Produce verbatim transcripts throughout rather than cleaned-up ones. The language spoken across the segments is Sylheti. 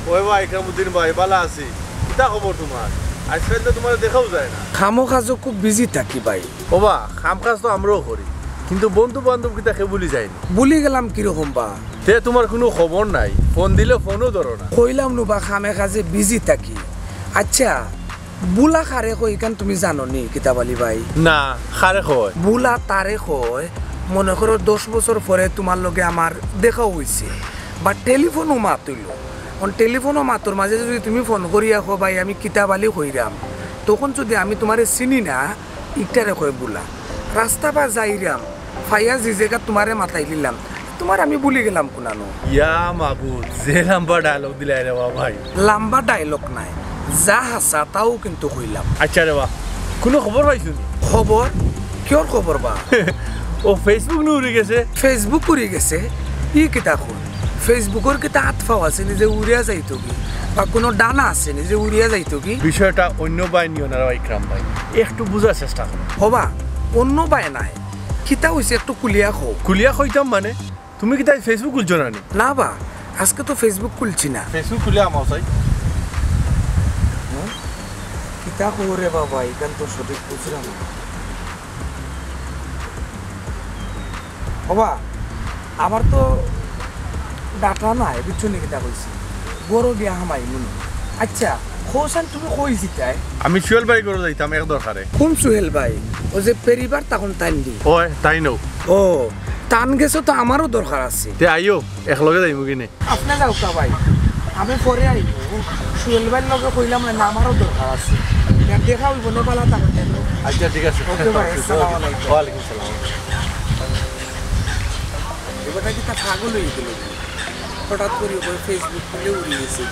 ওই ভাই, ইকরামুদ্দিন ভাই, বালা আছি। কিতা খবর তুমার? আইজকাইল তো তুমারে দেখাও যায় না। কামো কাজো খুব busy থাকি ভাই। ওবা, কাম কাজ তো আমরাও করি, কিন্তু বন্ধু বান্ধব কিতা কেউ ভুলি যায়নি। ভুলি গেলাম কিরকম বা? তে তুমার কুনু খবর নাই, ফোন দিলে ফোনও ধরো না। কইলাম নু বা, কামে কাজে busy থাকি। আইচ্ছা, ভুলা কারে কয় ইখান তুমি জানো নি কিতাব আলী ভাই? না, কারে কয়? ভুলা তারে কয়, মনো করো দশ বছর পরে তুমার লগে আমার দেখাও অইছে, বা টেলিফোনও মাত অইলো। অখন টেলিফোনও মাতর মাঝে যুদি তুমি ফোন করিয়া কও, "ভাই, আমি কিতাব আলী কইরাম," তখন যুদি আমি তুমারে চিনি না, ইটারে কয় ভুলা। রাস্তা বা যাইরাম, পাইয়া যে জাগা তুমারে মাতাইলিলাম, তুমারে আমি ভুলি গেলাম কুনানো। ইয়া মাবুদ, যে লাম্বা dialogue দিলায় রে বা ভাই। লাম্বা dialogue নায়, যা হাছা তাও কিন্তু কইলাম। আইচ্ছা রে বা, কুনু খবর পাইছো নি? খবর? কিওর খবর বা? ও Facebook নু উড়ি গেছে। Facebook উড়ি গেছে? ই কিতা কয়? Facebook-র কিতা আত পাও আছে নি যে উড়িয়া যাইতোগি? বা কুনু ডানা আছে নি যে উড়িয়া যাইতোগি? বিষয়টা অন্য বায় নিও না রে বা ইকরাম ভাই, একটু বুঝার চেষ্টা করো। ওবা, অন্য বায় নায়, কিতা অইছে একটু খুলিয়া কও। খুলিয়া কইতাম মানে, তুমি কিতা Facebook খুলছো না নি? না বা, আইজকে তো Facebook খুলছি না। Facebook খুলিয়া আমাও চাই। হুম? কিতা কও রে বাবা, ইখান তো সঠিক বুঝরাম না। ওবা, আমার তো data নাই, বুঝছো নি কিতা কইছি? ঘরো গিয়া হামাইমু নে। আইচ্ছা, কও চাইন তুমি কই যিতায়? আমি সুহেল ভাইর ঘরো যাইতাম এক দরকারে। কুন সুহেল ভাই? অউ যে ফেরিবার তখন তাইন দি? ওয়, তাইন অউ। ও, তান গেছে তো আমারও দরকার আছে। তে আইও, একলগে যাইমু কিনে। আপনে যাউক্কা ভাই, আমি পরে আইমু। সুহেল ভাইর লগে কইলাম না, আমারও দরকার আছে। ইয়া দেখা অইবো নে, বালা থাকইন। আইচ্ছা, ঠিক আছে। ওকে ভাই, আসসালামু আলাইকুম। ওয়ালাইকুম সালাম। এবার নাকি তা পাগল অই গেল, হঠাৎ করি ওই Facebook খুলে উড়ি গেছে।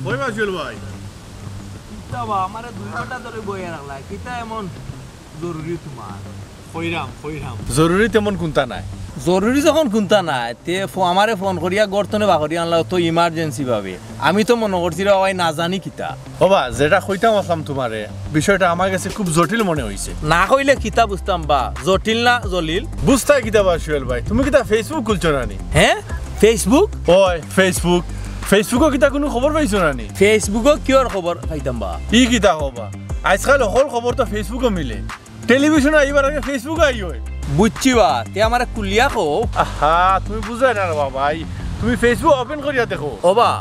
কই বা সুহেল ভাই? কিতা বা, আমারে দুই ঘন্টা ধরি বইয়া রাখলা, কিতা এমন জরুরি তুমার? কইরাম, কইরাম। জরুরি তেমন কুন্তা নাই। জরুরি যখন কুন্তা নাই, তে ফো-, আমারে ফোন করিয়া ঘর তনে বার করিয়া আনলা অত emergency ভাবে। আমি তো মনো করছি রে বাবা, ই না জানি কিতা। ওবা, যেটা কইতাম আছলাম তুমারে, বিষয়টা আমার গেছে খুব জটিল মনে অইছে। না কইলে কিতা বুঝতাম বা, জটিল না জলিল? বুঝতায় কিতা বা সুহেল ভাই, তুমি কিতা Facebook খুলছো না নি? হে? Facebook? ওয়, Facebook। Facebook-ও কিতা কুনু খবর পাইছো না নি? Facebook-ও কিওর খবর পাইতাম বা? ই কিতা কও বা? আইজকাইল হকল খবর তো Facebook-ও মিলে। টেলিভিশনো আইবার আগে Facebook-ও আইওয়। বুঝছি বা, তে আমারে খুলিয়া কও। আহা, তুমি বুঝরায় না রে বাবা, এই তুমি Facebook open করিয়া দেখো। ওবা,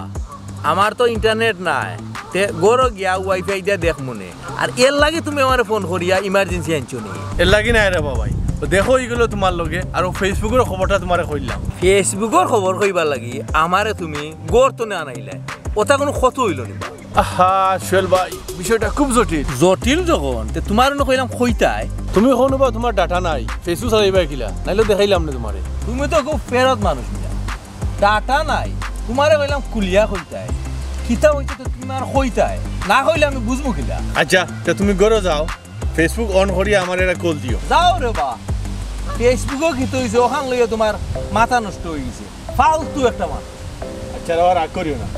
আমার তো internet নাই, তে ঘরো গিয়া Wi-Fi দিয়া দেখমু নে। আর এরলাগি তুমি আমারে ফোন করিয়া emergency আনছো নি? এরলাগি নায় রে বাবা, ও দেখো ইগুলো তুমার লগে, আর ও Facebook-র খবরটা তুমারে কইলাম। Facebook-র খবর কইবার লাগি আমারে তুমি ঘর তনে আনাইলায়, ওটা কুনু কথা অইলো নি বা? আহা, সুহেল ভাই, বিষয়টা খুব জটিল। জটিল যখন, তে তুমারে নু কইলাম কইতায়। তুমি কও নু বা তুমার data নাই, Facebook চালাইবায় কিলা? নাইলে দেখাইলাম নে তুমারে। তুমি তো খুব ফেরত মানুষ মিয়া। Data নাই, তুমারে কইলাম খুলিয়া কইতায়। কিতা অইছে তে তুমার কইতায়? না কইলে আমি বুঝমু কিলা? আইচ্ছা, তে তুমি ঘরো যাও, Facebook on করিয়া আমারে একটা call দিও। যাও রে বা, Facebook-ও কিতা অইছে, অখান লইয়া তুমার মাথা নষ্ট অই গেছে। ফালতু একটা মানুষ। আইচ্ছা, আর রাগ করিও না।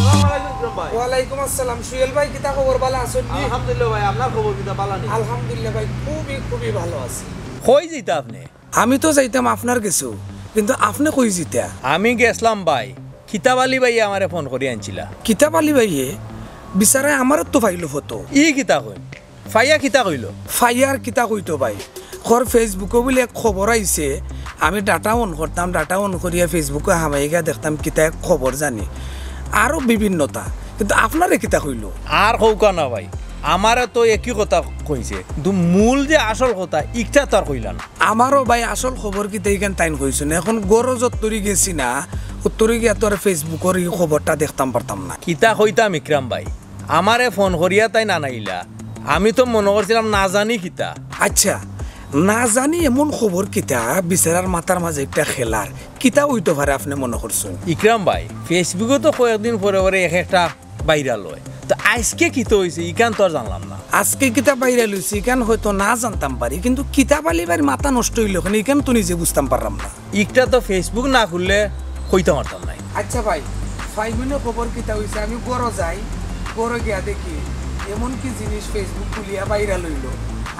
আসসালামু আলাইকুম বিক্রম ভাই। ওয়ালাইকুম আসসালাম। সুহেল ভাই, কিতা খবর? বালা আছইন নি? আলহামদুলিল্লাহ ভাই, আপনার খবর কিতা? বালা নি? আলহামদুলিল্লাহ ভাই, খুবই, খুবই ভালো আছি। কই যাইতা আপনে? আমি তো যাইতাম আপনার গেছো, কিন্তু আপনে কই যিতা? আমি গেছলাম ভাই, কিতাব আলী ভাইয়ে আমারে ফোন করি আনছিলা। কিতাব আলী ভাইয়ে? বিচারায় আমারও তো পাইলো ফটো। ই কিতা কইন? পাইয়া কিতা কইলো? পাইয়া আর কিতা কইতো ভাই, কর Facebook-ও বুলে এক খবর আইছে, আমি data on করতাম, data on করিয়া Facebook-ও হামাইয়া দেখতাম কিতা এক খবর জানি, আরও বিভিন্নতা। কিন্তু আপনারে কিতা কইলো? আর কউক্কা না ভাই, আমারে তো একই কথা কইছে, কিন্তু মূল যে আসল কথা, ইকটা তো আর কইলা না। আমারও ভাই আসল খবর কিতা ইখান তাইন কইছইন। এখন ঘরো যত্তরি গেছি না, উত্তরি গিয়া তো আর Facebook-অর ই খবরটা দেখতাম পারতাম না। কিতা কইতাম ইকরাম ভাই, আমারে ফোন করিয়া তাইন আনাইলা, আমি তো মনো করছিলাম না জানি কিতা। আচ্ছা, না জানি এমন খবর কিতা, বিচারার মাথার মাঝে একটা খেলার, কিতা অইতো পারে আপনে মনো করছইন? ইকরাম ভাই, Facebook-ও তো কয়েকদিন পরে পরে এক একটা viral অয়, তো আইজকে কিতা অইছে ইখান তো আর জানলাম না। আইজকে কিতা viral অইছে ইখান হয়তো না জানতাম পারি, কিন্তু কিতা বালি ভাইর মাথা নষ্ট অইলো কেনে ইখান তো নিজে বুঝতাম পারলাম না। ইকটা তো Facebook না খুললে কইতাম পারতাম নায়। আচ্ছা ভাই, ফাইগুনে খবর কিতা অইছে? আমি ঘরো যাই, ঘরো গিয়া দেখি এমন কি জিনিস Facebook খুলিয়া viral অইলো।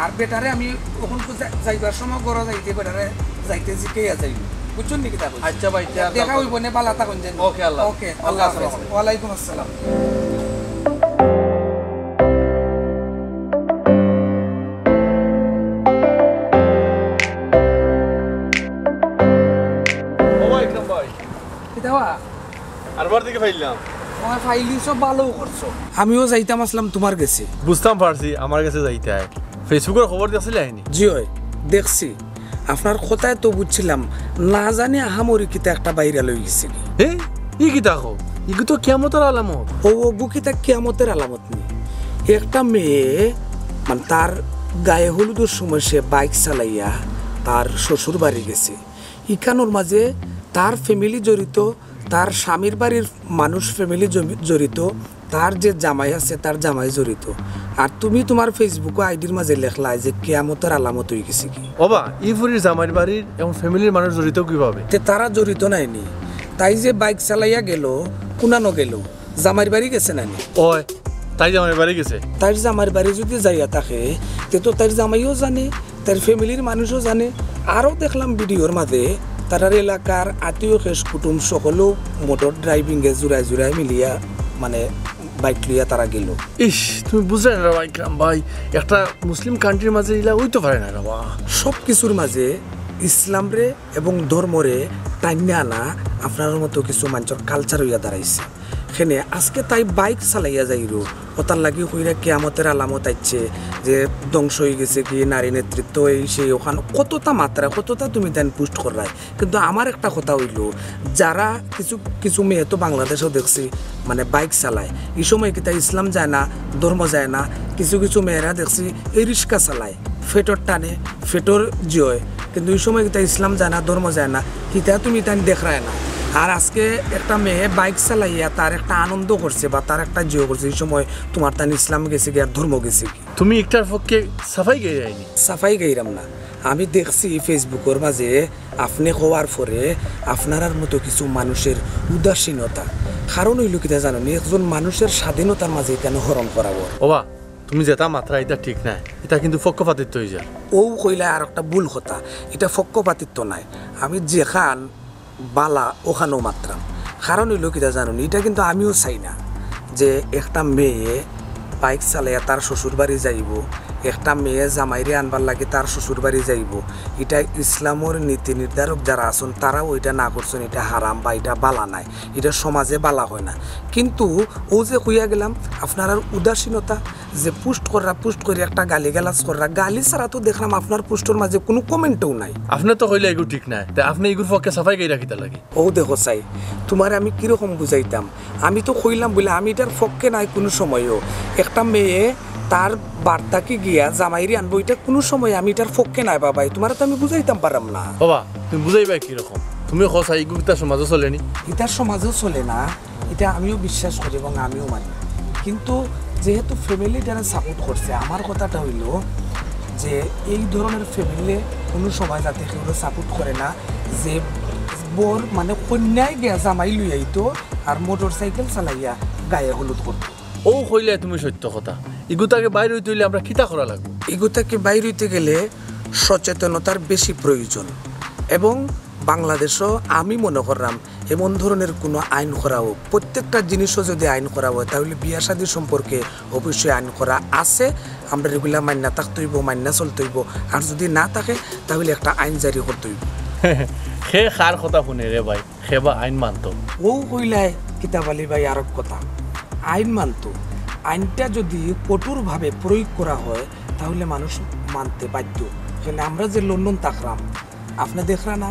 আর বেটারে আমি অখন তো যা-, যাইবার সময় ঘরো যাইতে বেটারে যাইতে জিকাইয়া যাইমু। বুঝছইন নি কিতা কইছি? আচ্ছা ভাই, তে আর দেখা কথা অইবো নে, বালা থাকইন যেন। ওকে, আল্লাহ। ওকে, ওকে, আল্লাহ আসসালামু হাফেজ। আলাইকুম। ওয়ালাইকুম আসসালাম। ও ভাই, ইকরাম ভাই। কিতা বা? আরবার দেখি ফাইলাম। আমার ফাইলি সব ভালো করছো। আমিও যাইতাম আছলাম তুমার গেছে। বুঝতাম পারছি, আমার গেছে যাইতায়। Facebook-অর খবর দেখছিলায় নি? জি অয়, দেখছি। আপনার কথায় তো বুঝছিলাম, না জানি আহামরি কিতা একটা viral অইগেছে গি। এ? ই কিতা কও? ইগু তো কিয়ামতর আলামত। ও, ওগু কিতা কিয়ামতর আলামত নি? একটা মেয়ে, মানে, তার গায়ে হলুদর সময় সে bike চালাইয়া তার শ্বশুর বাড়ি গেছে। ইখানর মাঝে তার family জড়িত, তার স্বামীর বাড়ির মানুষ family জমি-, জড়িত, তার যে জামাই আছে, তার জামাই জড়িত। আর তুমি তুমার Facebook-ও ID-র মাঝে লেখলায় যে কিয়ামতর আলামত অইগেছে গি। ওবা, ই ফুরির জামাইর বাড়ির এবং family-র মানুষ জড়িত কিভাবে? তে তারা জড়িত নায় নি? তাই যে bike চালাইয়া গেলো, কুনানো গেলো? জামাইর বাড়ি গেছে না নি? ওয়, তাই জামাইর বাড়ি গেছে। তাইর জামাইর বাড়ি যুদি যাইয়া থাকে, তে তো তাইর জামাইও জানে, তাইর family-র মানুষও জানে। আরও দেখলাম video-র মাঝে তারার এলাকার আত্মীয় খেশ কুটুম সকলেও motor driving-এ জুড়ায় জুড়ায় মিলিয়া, মানে, bike লইয়া তারা গেলো। ইশ, তুমি বুঝরায় না রে বা ইকরাম ভাই, একটা মুসলিম country-র মাঝে ইলা অইতো পারে না রে বা। সব কিছুর মাঝে ইসলামরে এবং ধর্মরে টাইন্না আনা আপনারার মতো কিছু মানষর culture অইয়া দাঁড়াইছে। কেনে আইজকে তাই bike চালাইয়া যাইরো, অতার লাগি কইরা কিয়ামতর আলামত আইছে যে ধ্বংস অইগেছে গি, নারী নেতৃত্ব, এই সেই, অখান কততা মাতরায়, কততা তুমি তাইন post কররায়। কিন্তু আমার একটা কথা অইলো, যারা কিছু, কিছু মেয়ে তো বাংলাদেশও দেখছি, মানে, bike চালায়, ই সময় কিতা ইসলাম যায় না, ধর্ম যায় না? কিছু কিছু মেয়েরা দেখছি এই রিক্সা চালায়, পেটর টানে, পেটর জি অয়, কিন্তু ই সময় কিতা ইসলাম যায় না, ধর্ম যায় না, কিতা তুমি তাইন দেখরায় না? আর আইজকে একটা মেয়ে bike চালাইয়া তার একটা আনন্দ করছে বা তার একটা জি অয় করছে, ই সময় তুমার তাইন ইসলাম গেছে গি আর ধর্ম গেছে গি? তুমি ইকটার পক্ষে সাফাই গাইরায় নি? সাফাই গাইরাম না, আমি দেখছি Facebook-অর মাঝে আপনে কওয়ার পরে আপনারার মতো কিছু মানুষের উদাসীনতা। কারণ অইলো কিতা জানো নি? একজন মানুষের স্বাধীনতার মাঝে ইখান হরণ করা অর। ওবা, তুমি যেতা মাতরায় ইতা ঠিক নায়, ইতা কিন্তু পক্ষপাতিত্ব অইযার। অউ কইলায় আরোকটা ভুল কথা, ইটা পক্ষপাতিত্ব নায়। আমি যেখান বালা অখানউ মাতরাম। কারণ অইলো কিতা জানো নি? ইটা কিন্তু আমিও চাই না যে একটা মেয়ে bike চালাইয়া তার শ্বশুর বাড়ি যাইবো, একটা মেয়ে জামাইরে আনবার লাগি তার শ্বশুর বাড়ি যাইবো। ইটা ইসলামর নীতি নির্ধারক যারা আছইন তারাও ইটা না করছইন, ইটা হারাম বা ইটা বালা নায়, ইটা সমাজে বালা অয় না। কিন্তু অউ যে কইয়া গেলাম আপনারার উদাসীনতা, যে post কররা, post করি একটা গালিগালাজ কররা, গালি ছাড়া তো দেখরাম আপনার post-অর মাঝে কুনু comment-ও নাই। আপনে তো কইলা ইগু ঠিক নায়, তে আপনে ইগুর পক্ষে সাফাই গাইরা কিতার লাগি? অউ দেখো চাই, তুমারে আমি কিরকম বুঝাইতাম? আমি তো কইলাম বুলে আমি ইটার পক্ষে নায় কুনু সময়ও। একটা মেয়ে তার বার থাকি গিয়া জামাইরে আনবো, ইটা কুনু সময় আমি ইটার পক্ষে নায় বাবাই, তুমারে তো আমি বুঝাইতাম পাররাম না। ওবা, তুমি বুঝাইবায় কিরকম? তুমি কও চাই, ইগু ইতা সমাজো চলে নি? ইতা সমাজো চলে না। ইটা আমিও বিশ্বাস করি এবং আমিও মানি। কিন্তু যেহেতু family ইটারে support করছে, আমার কথাটা অইলো যে এই ধরনের family কুনু সময় যাতে কেউরে support করে না, যে বর মানে কইন্যায় গিয়া জামাই লইয়া আইতো আর motorcycle চালাইয়া গায়ে হলুদ করতো। অউ কইলায় তুমি সত্য কথা। ইগুতাকি বাইর অইতে অইলে আমরা কিতা করা লাগবো? ইগুতাকি বাইর অইতে গেলে সচেতনতার বেশি প্রয়োজন এবং বাংলাদেশো আমি মনো কররাম এমন ধরনের কুনু আইন করা অউক, প্রত্যেকটা জিনিসো যুদি আইন করা অয়, তাইলে বিয়া শাদী সম্পর্কে অবশ্যই আইন করা আছে। আমরার ইগুলা মাইন্না থাকতে অইবো, মাইন্না চলতে অইবো। আর যুদি না থাকে, তাইলে একটা আইন জারি করতে অইবো। হে কার কথা হুনে রে ভাই, হে বা আইন মানতো। ও কইলায় কিতাব আলী ভাই আরক কথা, আইন মানতো। আইনটা যদি কঠোরভাবে প্রয়োগ করা হয়, তাহলে মানুষ মানতে বাধ্য। কিন্তু আমরা যে লন্ডন থাকরাম, আপনে দেখরা না,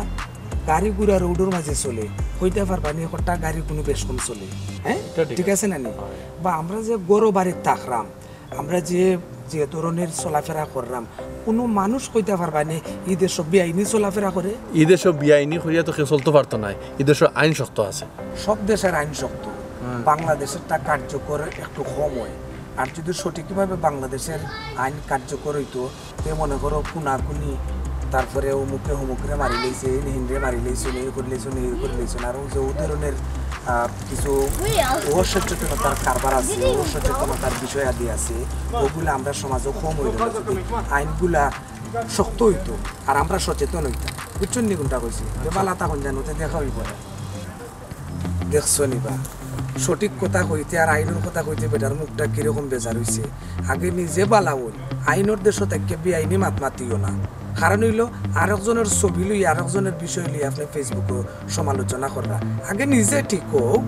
গাড়ি ঘোড়া রোডর মাঝে চলে, কইতা পারবা নি একটা গাড়ি কোনো বেশ কম চলে? হ্যাঁ, এটা ঠিক ঠিক আছে না নি? বা আমরা যে গরো বাড়িত থাকরাম, আমরা যে যে ধরনের চলাফেরা কররাম, কোনো মানুষ কইতা পারবা নি ই দেশো বেআইনি চলাফেরা করে? ই দেশো বেআইনি করিয়া তো কেউ চলতো পারতো নায়, ই দেশো আইন শক্ত আছে। সব দেশের আইন শক্ত, বাংলাদেশেরটা কার্যকর একটু কম হয়। আর যদি সঠিকভাবে বাংলাদেশের আইন কার্যকর হইতো, তে মনে করো খুনাখুনি, তারপরে অমুকে হমুকরে মারি লইছে, হিনরে মারি লইছে, এই করে লইছে, এই করে লইছে, আর ওই যে ও ধরনের আহ, কিছু অসচেতনতার কারবার আছে, অসচেতনতার বিষয় আদি আছে, ওগুলা আমরা সমাজে কম হইল যদি আইনগুলা শক্ত হইতো আর আমরা সচেতন হইতাম, বুঝছো নি কোনটা কইছি? যে বালা তখন জানো, তে দেখা হইব না। দেখছো নি বা, সঠিক কথা কইতে আর আইনের কথা কইতে বেটার মুখটা কিরকম বেজার হইছে। আগে নিজে বালা হইল, আইনের দেশো তাকে বেআইনি মাত মাতিও না। কারণ হইল, আরেকজনের ছবি লই, আরেকজনের বিষয় লই আপনি ফেসবুকে সমালোচনা কররা। আগে নিজে ঠিক হোক।